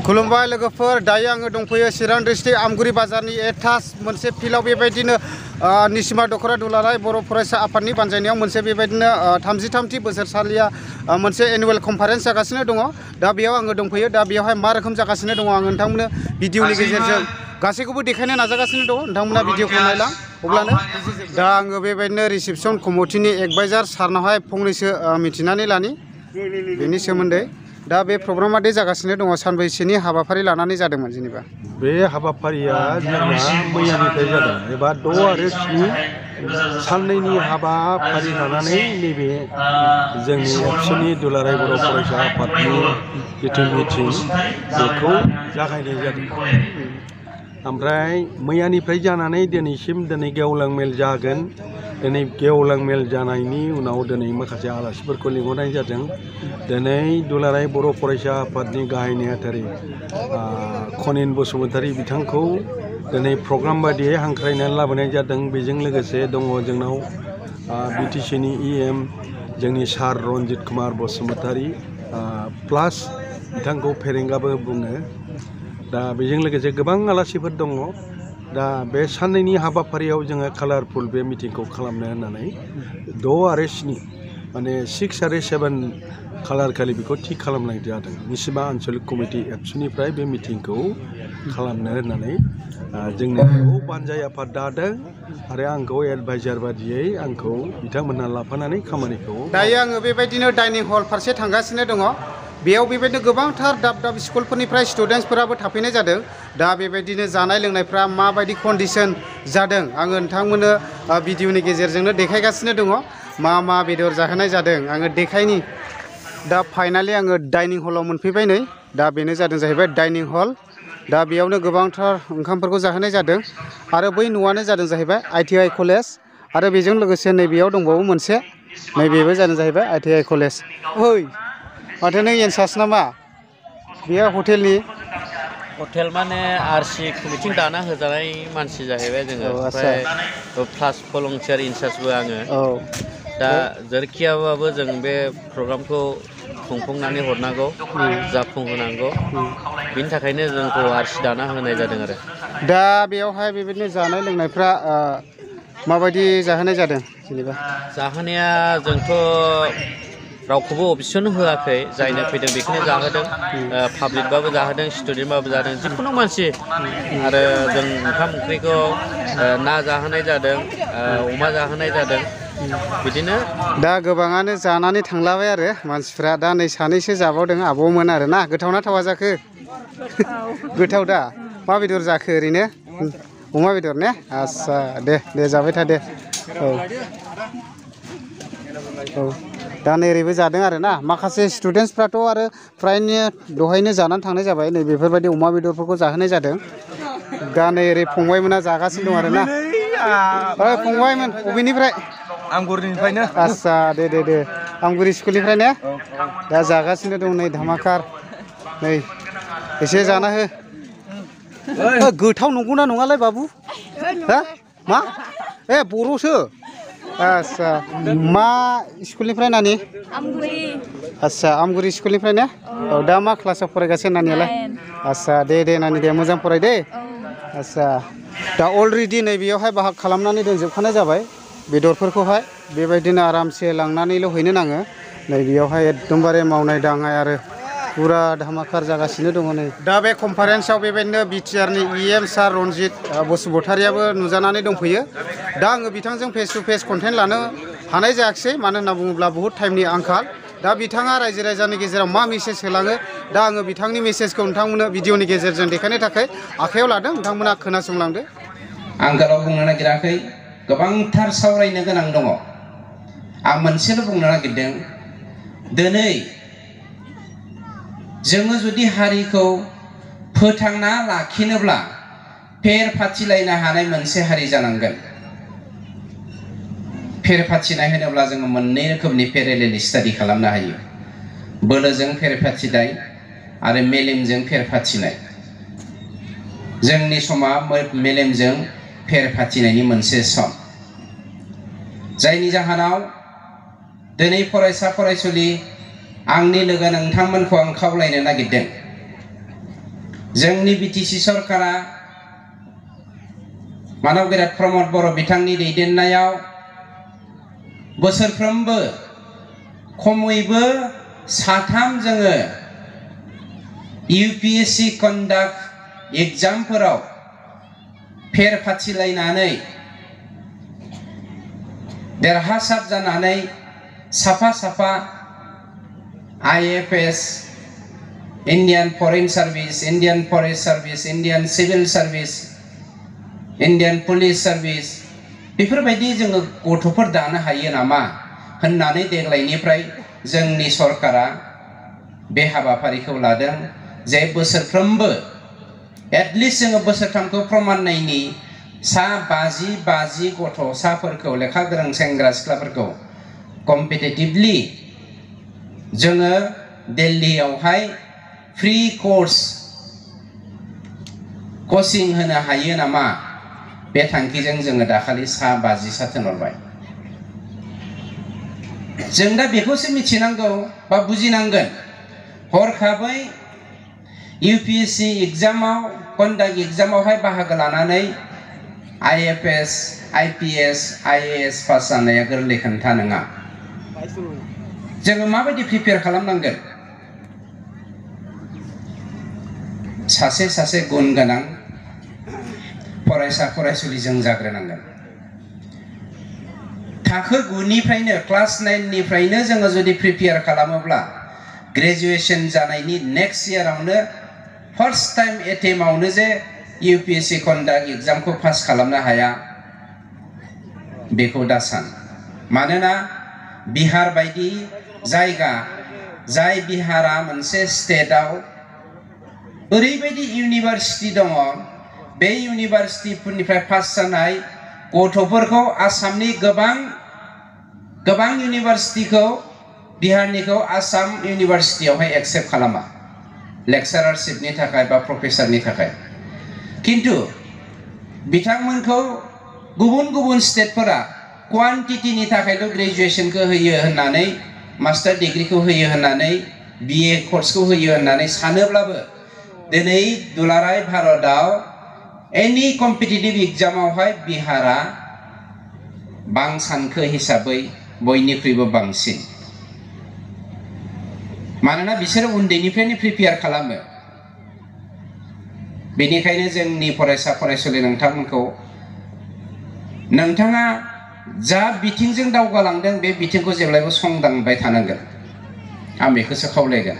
खुलुमबाय लोगोफोर दायो आङो दंफैयो चिरां डिस्ट्रिक्ट आमगुरि बाजारनि एटास मोनसे फिल्डआव बेबायदिनो निसिमा दखरा दुलाराय बर' फरायसा आफादनि बानजायनायाव मोनसे बेबायदिनो 33थि बोसोरसालिया मोनसे एनुवेल कनफारेन्स जागासिनो दङ दा बेयाव आङो दंफैयो दा बेयावहाय मा रोखोम जागासिनो दङ आं नोंथांमोननो भिडिअनि गेजेरजों गासैखौबो देखायनो नाजागासिनो दङ नोंथांमोना भिडिअखौ नायलां अब्लानो दा आङो बेबायदिनो रिसेपसन कमिटिनि एडभाइजार सारनावहाय फंनैसो मिथिनानै लानि बेनि सोमोन्दै दा बे प्रग्रामा दे जागासिनो दङ सानबैसेनि हाबाफारि लानानै जादोंमोन जेनेबा बे हाबाफारिया जोंना मैयानिफ्राय जादों एबा 6 आरो 7 साननैनि हाबाफारि लानानै नैबे जोंनि एबसुनि दुलाराय बर' फरायसा आफादनि जिथु मिटिं बेखौ जागायनाय जादों ओमफ्राय मैयानिफ्राय जानानै दिनैसिम दिनै गेवलां मेल जागोन दिनै गेवलां मेल जानायनि उनाव दिनै माखासे आलासिफोरखौ लिंहरनाय जादों दिनै दुलाराय बर' फरायसा आफादनि गाहाय नेहाथारि खनिन बसुमतारी बिथांखौ दिनै प्रग्राम बायदियै हांख्रायनानै लाबोनाय जादों बेजों लोगोसे दङ जोंनाव बिटिसिनि इएम जोंनि सार रन्जित कुमार बसुमतारी प्लास बिथांखौ फेरेंगाबो बुङो दा बेजों लोगोसे गोबां आलासिफोर दङ दा बे साननैनि हाबाफारियाव जोङो कालारफुल बे मिटिंखौ खालामनो होननानै 6 आरो 7 माने 6 आरो 7 खालार खालि बेखौ थि खालामनाय जादों निसिमा आन्चलिक कमिटि एबसुनिफ्राय बे मिटिंखौ खालामनो होननानै जोंनिखौ बानजाय आफाद दादों आरो आंखौ एडभाइजार बादियै आंखौ बिथांमोनहा लाफानानै खामानिखौ दायो आङो बेबायदिनो डाइनिं हल फारसे थांगासिनो दङ बेयाव बेबायदिनो गोबांथार दाब दाब स्कुलफोरनिफ्राय स्टुडेन्टसफोराबो थाफैनाय जादों दा बेबायदिनो जानाय लोंनायफ्रा माबायदि कन्डिशन जादों आङो नोंथांमोननो भिडिअनि गेजेरजोंनो देखायगासिनो दङ मा बेदर जाहोनाय जादों आङो देखायनि दा फाइनालि आङो डाइनिं हलाव मोनफैबाय नै दा बेनो जादों जाहैबाय डाइनिं हल दा बेयावनो गोबांथार ओंखामफोरखौ जाहोनाय जादों आरो बै न'आनो जादों जाहैबाय ITI कलेज आरो बेजों लोगोसे नैबेयाव दंबावो मोनसे नैबेबो जादों जाहैबाय ITI कलेज ओइ माथो नों एन्सार्स नामा बेयो हटेल माने आरसि कमिटिं दाना होजानाय मानसि जाहैबाय जोङो ओमफ्राय प्लास भलुन्टियार इनचार्जबो आङो दा जेरैखियाबाबो जों बे प्रग्रामखौ खुंफुंनानै हरनांगौ जाफुंहोनांगौ बिनि थाखायनो जोंखौ आरसि दाना होनाय जादों आरो दा बेयावहाय बेबायदिनो जानाय लोंनायफ्रा माबायदि जाहोनाय जादों जेनेबा जाहोनाया जोंथ' रावखौबो अबजेक्सन होआखै जायनो फैदों बेखौनो जाहोदों पाब्लिकबाबो जाहोदों स्टुडेन्टबाबो जादों जिखुनु मानसि आरो जों ओंखाम ओंख्रिखौ ना जाहोनाय जादों अमा जाहोनाय जादों बिदिनो दा गोबाङानो जानानै थांलाबाय आरो मानसिफ्रा दा नै सानैसो जाबावदों आब'मोन आरो ना गोथावना थावा जाखो गोथाव दा मा बेदर जाखो ओरैनो अमा बेदर ने आस्सा दे जाबाय था दे औ दा नै ओरैबो जादों आरो ना माखासे स्टुडेन्टसफ्राथ' आरो फ्रायनो दहायनो जानानै थांनाय जाबाय नै बेफोरबायदि अमा बेदरफोरखौ जाहोनाय जादों दा नै ओरै फंबायमोना जागासिनो दं आरो ना फंबायमोन बबेनिफ्राय आमगुरिनिफ्रायनो आस्सा दे आमगुरि स्कुलनिफ्राय ने दा जागासिनो दं नै धामाकार नै एसे जाना हो गोथाव नंगौना नङालाय बाबु हा मा बर'सो आस्सा मा स्कुलनिफ्राय नानि आस्सा आमगुरि स्कुलनिफ्राय ने औ दा मा क्लासाव फरायगासिनो नानियालाय आस्सा दे नानि दे मोजां फराय दे आस्सा दा अलरेडि नै बेयावहाय बाहाग खालामनानै दोनजोबखानाय जाबाय बेदरफोरखौहाय बेबायदिनो आरामसे लांनानैल' हैनो नाङो नै बेयावहाय एकदमबारे मावनाय दांनाय आरो पुरा धामाकार जागासिनो दङ नै दा बे कनफारेन्सआव बेबायदिनो बिटिआरनि इएम सार रन्जित बसुमतारियाबो नुजानानै दंफैयो दा आङो बिथांजों फेस टु फेस कन्टेन्ट लानो हानाय जायाखिसै मानो होनना बुङोब्ला बहुद टाइमनि आंखाल दा बिथाङा रायजो राजानि गेजेराव मा मेसेज होलाङो दा आङो बिथांनि मेसेजखौ नोंथांमोननो भिडिअनि गेजेरजों देखायनो थाखाय आखायाव लादों नोंथांमोना खोनासंलांदो आं गोलाव बुंनो नागिराखै गोबांथार सावरायनो गोनां दङ आं मोनसेल' बुंनो नागिरदों दिनै जोङो जुदि हारिखौ फोथांना लाखिनोब्ला फेर फाथिलायनो हानाय मोनसे हारि जानांगोन फेर फाथिनाय होनोब्ला जोङो मोननै रोखोमनि पेरेलेल स्टाडि खालामनो हायो बोलोजों फेर फाथिनाय आरो मेलेमजों फेर फाथिनाय जोंनि समा मेलेमजों फेर फाथिनायनि मोनसे सम जायनि जाहोनाव दिनै फरायसा फरायसुलि आंनि लोगो नोंथांमोनखौ आं खावलायनो नागिरदों जोंनि बिटिसि सरकारा मानव गेरेट प्रमद बर' बिथांनि दैदेननायाव बोसोरफ्रोमबो खमैबो साथाम जोङो UPSC कन्डाक्ट एग्जामफोराव फेर फाथिलायनानै देरहासार जानानै साफा साफा IFS Indian Foreign Service, Indian Forest Service, Indian Civil Service, Indian Police Service बेफोरबायदि जोङो गथ'फोर दानो हायो नामा होननानै देग्लायनिफ्राय जोंनि सरकारा बे हाबाफारिखौ लादों जे बोसोरफ्रोमबो एटलिस्ट जोङो बोसोरथामखौ प्रमाननायनि सा 50 गथ'साफोरखौ लेखा गोरों सेंग्रा सिख्लाफोरखौ कम्पिटिटिभलि जोङो दिल्लीयावहाय फ्री कोर्स कोचिं होनो हायो नामा बे थांखिजों जोङो दाखालि सा 50 थिनहरबाय। जों दा बेखौसो मिथिनांगौ बा बुजिनांगोन हरखाबै UPSC एग्जामाव कन्डाक्ट एग्जामावहाय बाहागो लानानै IFS, IPS, IAS पास जानाया गोरलै खोथा नङा। जोङो माबायदि प्रिपेयार खालामनांगोन सासे गुन गोनां फरायसा फरायसुलि जों जाग्रोनांगोन। थाखो 9 निफ्रायनो क्लास 9 निफ्रायनो जोङो जुदि प्रिपेयार खालामोब्ला ग्रेजुएशन जानायनि नेक्स्ट इयारावनो फर्स्ट टाइम एटेम्पआवनो जे UPSC कन्डाक्ट एग्जामखौ पास खालामनो हाया बेखौ दा सान। मानोना बिहार बायदि जायगा जाय बिहारा मोनसे स्टेटआव ओरैबायदि इउनिभार्सिटि दङ बे इउनिभार्सिटिफोरनिफ्राय पास जानाय गथ'फोरखौ आसामनि गोबां इउनिभार्सिटिखौ बिहारनिखौ आसाम इउनिभार्सिटियावहाय एक्सेप्ट खालामा लेक्चारारशिपनि थाखाय बा प्रफेसारनि थाखाय। किन्तु बिथांमोनखौ गुबुन स्टेटफोरा क्वान्टिटिनि थाखायल' ग्रेजुएशनखौ होयो होननानै मास्टार डिग्रीखौ होयो होननानै BA कर्सखौ होयो होननानै सानोब्लाबो दिनै दुलाराय भारतआव एनी कम्पिटिटिभ एग्जामावहाय बिहारा बांसानखो हिसाबै बयनिख्रुइबो बांसिन। मानोना बिसोरो उन्दैनिफ्रायनो प्रिपेयार खालामो। बेनिखायनो जोंनि फरायसा फरायसुलि नोंथांमोनखौ नोंथाङा जा बिथिंजों दावगालांदों बे बिथिंखौ जेब्लायबो संदानबाय थानांगोन आं बेखौसो खावलायगोन।